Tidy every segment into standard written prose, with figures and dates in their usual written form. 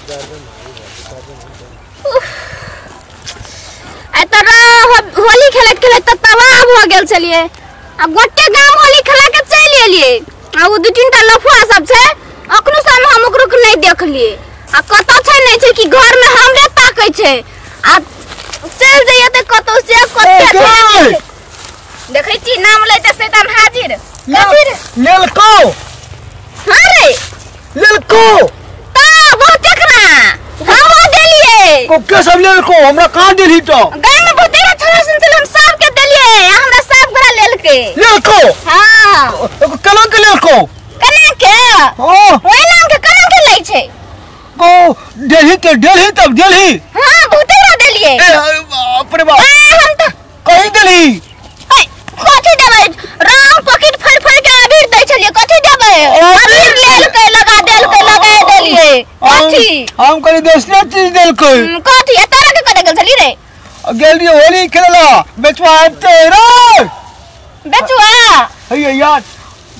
आ तोरा होली खेलत खेलत त तबाह भ गेल छलिए। आ गोटे गाम होली खेला के चलि एलिए। आ उ दू तीन टा लफुआ सब छै अखनो सब हम ओकरो के नहीं देखलिए। आ कतौ छै नहीं छै कि घर में हमरे ताकै छै। आ चल जइए त कतौ से कते छै देखै छी नाम लैते शैतान हाजिर। कथी रे लेलको? हां रे लेलको त बहुते करा हम देलिए। कोके सब लेलको? हमरा कहां देलही त? गाम में बहुते छोरा सुन छल हम सब के देलिए। हमरा सब गोरा लेलके। लेलको? हां। केना के लेलको? केना के? हां ओइ नाम के केना के लै छै? को देलही के देलही तब देलही। हां बहुते गोरा देलिए। ए अपने बाप हम त कहीं देलही। ए कथि देबै? रंग पॉकेट फाड़ फाड़ के अबीर दै छलिए। कथि देबै? अबीर लेलकै लगा देलकै लगा देलिए। कथि हम कहीं दोसरे चीज देलकै। कथि तोरा के करे गेल छली रे? गेल रही होली खेलला बेचवा तेरे बेचुआ। हे यार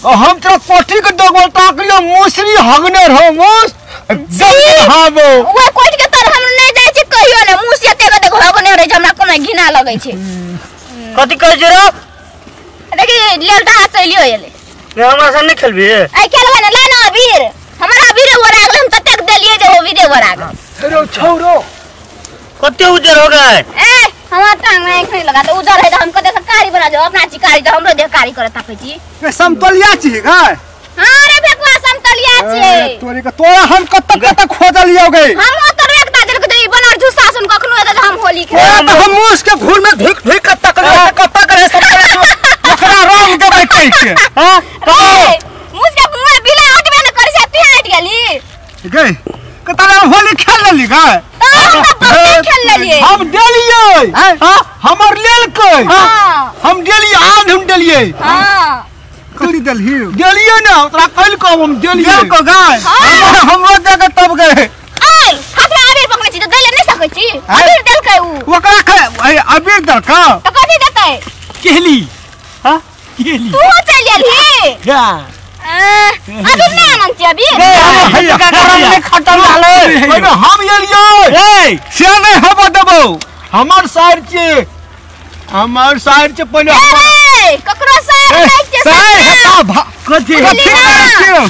हम तोरा कोठी के डगल ताकलियो मुसरी हगने रहो मुस एकदम हाबो। ओए कोठी के तर हम नहीं जाय छी कहियो ने मुस एते के देखो हगने रहे छै हमरा कोनो घिना लगै छै। कथि कहै छै रे? देखी लेलटा चलियो एले। रे हमरा संग नहीं खेलबी? ए खेलबै ने ला ना अबीर। हमरा अबीर ओरा गेल हम ततेक देलिए जे अबीरे ओरा गेल। रे छौरो कते उजर हो गए? ए हमरा टांग में आंख नहीं लगा त उजर है त हम कते से कारी बना जो अपना छी कारी त हमरो देह कारी करे ताकै छी। ए समतलिया छी गाय? हां रे फेकुआ समतलिया छी। तोरे के तोरा हम कत कत खोजलियो गए। हम ओतर एकटा जल के ई बनर जुस्सा सुन कखनो एत हम होली खेल। त हम मुस के घूर में ढुक ढुक के तकलियो कत करे सब ओकरा रंग देबै कहि के। हां मुस के मुंह बिला हटबे न करै छै तू हट गेली गए। कतरा होली खेल लेली गाय? खेल लेलिए हम देलिए। हां हमर लेलकै। हम देलिए आज हम देलिए। हां कथि देलही? देलिए ना तोरा कइल को हम देलिए लेलको गाय। हमरो दे के तब गए। ए हाथ में अबीर पकड़ै छी त दैले नै सकै छी। अबीर देलकै उ ओकरा खे अबीर देलका त कथि देतै? केली। हां केली तू चलि गेलही? हां अबीर नै आनन छी अबीर। का करम ने खटल रहलै हम एलियै। ए से नै हब देबौ हमर सार छी हमर सार छै पहिले ए ककरो सार नै छै सार हेता कथि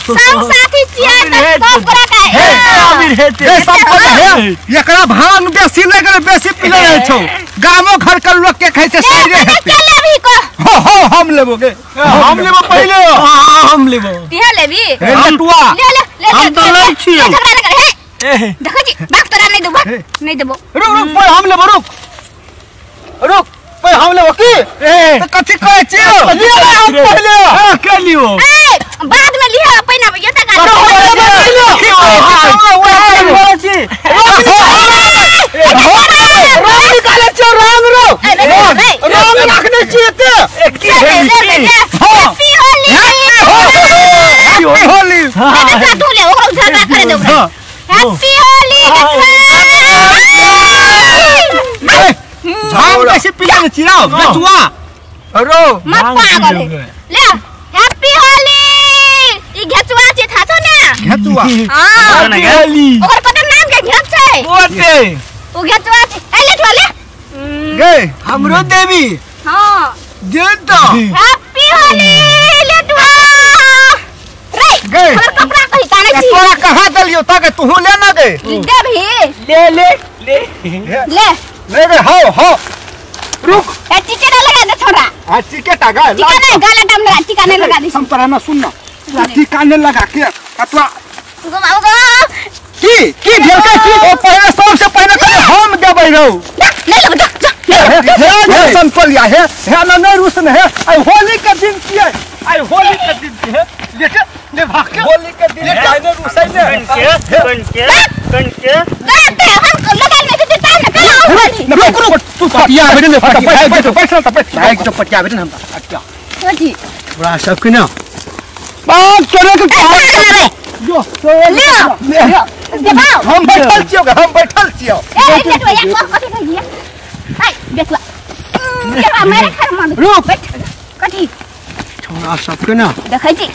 सब साथी छियै त सब गोरा के हे अबीर हेते सब हे एकरा भांग बेसी नै गेलै बेसी पीले रहै छौ। गामो घर के लोग के खाइ छै सारे हेते। के लेबी को? हो हो हम लेबो गे हम लेबो पहिले। हां हम लेबो। तिहे लेबी? लटुआ ले ले ले हम त लै छियै। झगड़ा न कर हे देखै छी भाग तोरा नहीं देबो नहीं देबो। रुक रुक पहिले हम लेबो रुक रुक पहिले हम लेबो की ए त कथि कहै छी ले हम पहिले। हां के लियो? ए बाद में लिहा पहिना ये त रंग निकाले छियो रंग रो रंग रखने छियै एते। Happy Holi happy Holi. ए तू ले ओकरो झगड़ा करे दे ओकरा। हैप्पी होली। भांग कैसे पिला ने चिराओ बेचुआ रो मत पागल ले हैप्पी होली। ई घेचुआ छै था छौ ने घेचुआ। हां होली ओकर पता नाम के घेच छै ओते उ घेचुआ छै। ए लेटवा ले गए हमरो देवी। हां दे त हैप्पी होली लेटवा रे गए। हमर कपड़ा कहि ताने छी तोरा कहां देलियो ताके तू ले ना गए देबही ले ले ले ले ले रे हां हां रुक। ए टिकट लगा दे छोरा। हां टिकट आ गए टिका नहीं गला डम लगा टिका नहीं लगा दे हम तोरा ना सुन ना टिका नहीं लगा के अतवा गो बाबू गो की ढेलकै की ओ पहिले सबसे पहिले कहे हम देबै रौ ले ले जा जा हे हे संतलिया हे हे ना नहीं रुसन हे आई होली के दिन छियै आई होली के दिन छियै लेके ले भाग के होली के दिन जाने रुसै ने के के के करते हम लगा नहीं देते ता ना कल होली रुक रुक तू पटिया बेटे ने बैठ बैठ बैठ बैठ तो पटिया बेटे हम अच्छा कथि बड़ा सब के ना बात करे के जो ले देबाओ हम बैठल छियो हम बैठल छियो। ए बेटवा या कथि कहिए ए बेटवा के मेरे घर में रुक बैठ कथि छोरा सब के ना देखै छी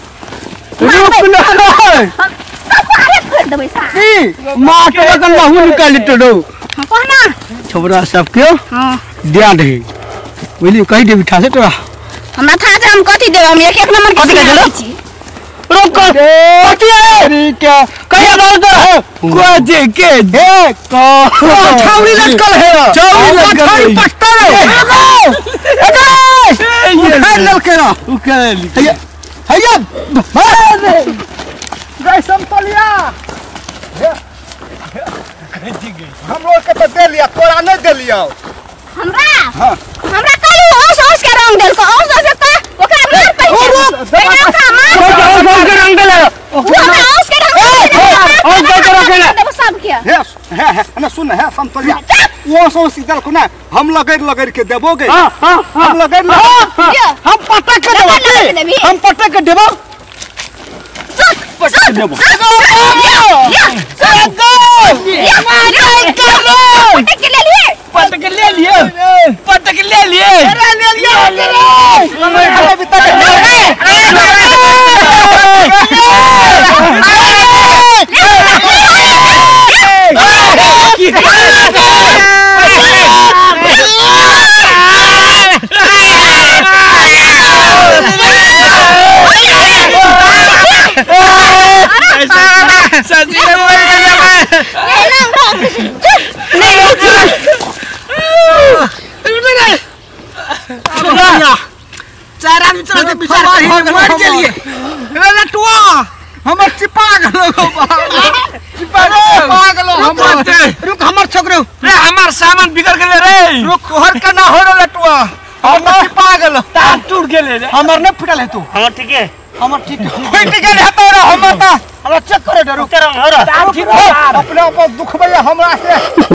रुक ना हम कपारे ठोक देबै सा की मां के लगन लहू निकाल लेतो रो। हां कह ना छोरा सब के हां दिया दे बुझली कहि देबी था से तोरा हमरा था से हम कथि देब हम एक एक नंबर के कथि छी रोक कथि है क्या कहिया बात है को जे के हे को छावड़ी लटकल है छावड़ी लटकल पटता रे ए उखाड़ ललके ना उखाड़ हैया हैया गई संतलिया हम लोग के तो दे लिया तोरा नहीं दे लिया हमरा। हां हमरा कहलु ओस ओस के रंग देलको ओस ओस के ओकरा मार पै ओकरा मार ओस के रंग देला ओकरा ओस के रंग ओस के रंग देला सब के हे हे हे ना सुन हे संतलिया ओस ओस देलको ना हम लगड़ लगड़ के देबोगे। हां हां हम लगड़ हम पटक के देबो हम पटक के देबो पटक देबो पटक ले लिए पटक ले लिए अरे ले लिया चार आदमी चलते बिचार मर गेलिए लटुआ हमर चिपा गेलो चिपा गेलो हमर रुक हमर छोकरो रे हमर सामान बिगड़ गेले रे रुक तोहर के ना हो रे लटुआ हमर चिपा गेलो तार टूट गेले रे हमर न फुटल है तू हां ठीक है हमर ठीक फुट गेल है तोरा हमर त हमरा चेक करे डरू तार ठीक अपने ऊपर दुख भैया हमरा से।